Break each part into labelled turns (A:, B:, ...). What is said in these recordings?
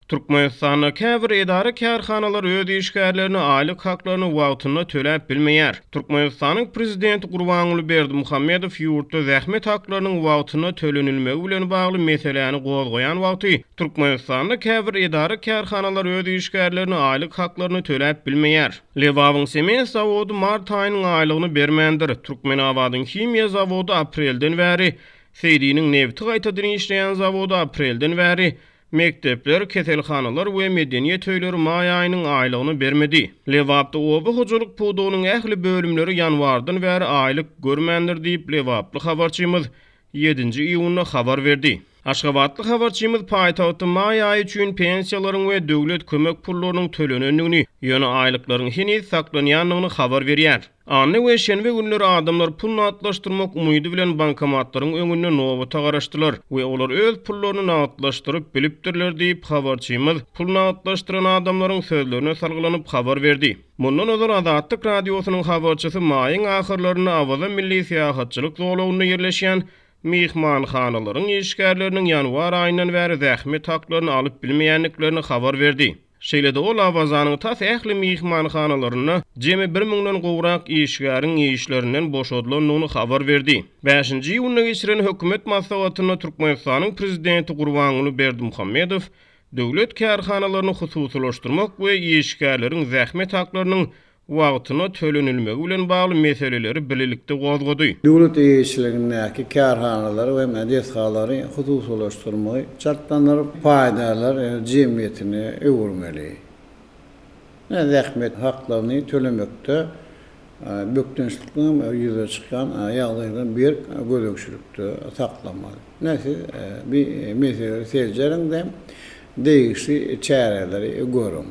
A: Türkmenistanda käbir edara-kärhanalar öz işgärlerine aýlyk haklaryny wagtynda töläp bilmeýär. Türkmenistanyň prezidenti Gurbanguly Berdimuhamedow ýurtda zähmet haklarynyň wagtynda tölenilmegi bilen bagly meseläni gozgaýan wagty Türkmenistanda käbir edara-kärhanalar öz işgärlerine aýlyk haklaryny töläp bilmeýär. Lebabyň sement zawody mart aýynyň aýlygyny bermändir. Türkmenabadyň himiýa zawody aprelden bäri, Seýdiniň nebti gaýtadan işleýän zawody aprelden bäri, Mekdepler, keselhanalar we medeniýet öýleri maý aýynyň aýlygyny bermedi. Lebapda oba hojalyk pudagynyň ähli bölümleri ýanwardan bäri aýlyk görmändir diýip, lebaply habarçymyz ýedinji iýunda habar berdi. Aşgabatly habarçymyz paýtagtda maý aýy üçin pensiýalaryň we döwlet kömek pullarynyň tölenendigini, ýöne aýlyklaryň heniz saklanýandygyny habar berýär. Anna we şenbe günleri adamlar pul nagtlaşdyrmak umydy bilen bankomatlaryň öňünde nobata garaşdylar we olar öz pullaryny nagtlaşdyryp bilipdirler diýip, habarçymyz pul nagtlaşdyran adamlaryň sözlerine salgylanyp habar berdi. Mundan ozal Azatlyk Radiosynyň habarçysy maýyň ahyrlarynda Awaza milli syýahatçylyk zolagynda ýerleşýän myhmanhanalaryň işgärleriniň ýanwar aýyndan bäri zähmet haklaryny alyp bilmeýändiklerini habar berdi. Şeýle-de ol Awazanyň tas ähli myhmanhanalarynda jemi bir müňden gowrak işgäriň işlerinden boşadylandygyny habar berdi. Bäşinji iýunda geçiren hökümet maslahatynda Türkmenistanyň Prezidenti Gurbanguly Berdimuhamedow döwlet kärhanalaryny hususylaşdyrmak we işgärleriň zähmet haklarynyň wagtynda tölenilmegi bilen bagly meseleleri birlikde gozgady.
B: Döwlet eýeçiligindäki kärhanalary we desgalary hususylaşdyrmagy çaltlandyryp, paýdarlar jemgyýetine öwürmeli. Zähmet haklaryny tölemekde bökdençlikleriň ýüze çykýan ýagdaýlary berk gözegçilikde saklamaly. Ine, siz bi meseleleri seljeriň-de, degişli çäreleri görüň.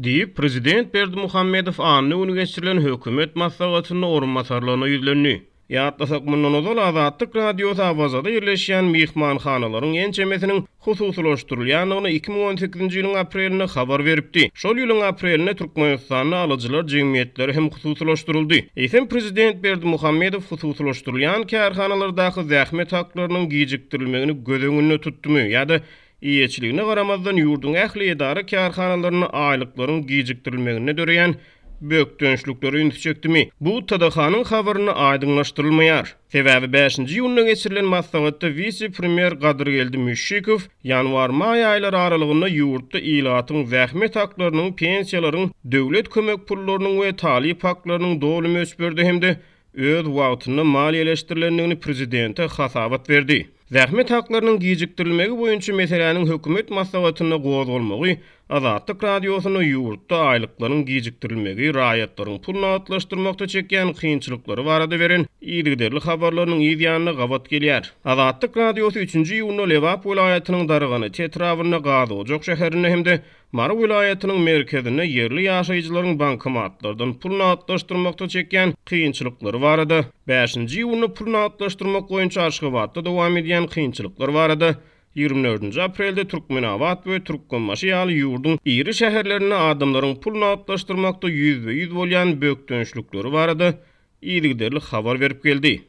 A: Diýip, prezident Berdimuhamedow anna güni geçirilen hökümet maslahatynda orunbasarlaryna ýüzlendi. Ýatlasak, mundan ozal Azatlyk Radiosy Awazada ýerleşýän myhmanhanalaryň ençemesiniň hususylaşdyrylýandygyny 2018-nji ýylyň aprelinde habar beripdi. Şol ýylyň aprelinde Türkmenistanda alyjylar jemgyýetleri hem hususylaşdyryldy. Eýsem, prezident Berdimuhamedow hususylaşdyrylýan kärhanalardaky zähmet haklarynyň gijikdirilmegini göz öňünde tutdumy ýa-da Eýeçiligine garamazdan, ýurduň ähli edara-kärhanalarynda aýlyklaryň gijikdirilmeginde döreýän bökdençliklere ünsi çekdimi? Bu TDH-nyň habarynda aýdyňlaşdyrylmaýar. Sebäbi bäşinji iýunda geçirilen maslahatda wise-premýer Gadyrgeldi Müşşikow ýanwar-maý aýlary aralygynda ýurtda ilatyň zähmet haklarynyň, pensiýalaryň, döwlet kömek pullarynyň we talyp haklarynyň doly möçberde hem-de öz wagtynda maliýeleşdirilendigini prezidente hasabat berdi. Zähmet haklarynyň gijikdirilmegi boýunça meseläniň hökümet maslahatynda gozgalmagy Azatlyk Radiosynda ýurtda aýlyklaryň gijikdirilmegi, raýatlaryň pul nagtlaşdyrmakda çekýän kynçylyklary barada beren yzygiderli habarlarynyň yz ýanyna gabat gelýär. Azatlyk Radiosy üçünji iýunda Lebap welaýatynyň Darganata etrabynda, Gazojak şäherinde hem-de Mary welaýatynyň merkezinde ýerli ýaşaýjylaryň bankomatlardan pul nagtlaşdyrmakda çekýän kynçylyklary barada, bäşinji iýunda pul nagtlaşdyrmak boýunça Aşgabatda dowam edýän kynçylyklar barada, 24-nji aprelde Türkmenabat we Türkmenbaşy ýaly ýurduň iri şäherlerinde adamlaryň pul nagtlaşdyrmakda ýüzbe-ýüz bolýan bökdençlikleri barada yzygiderli habar berip geldi.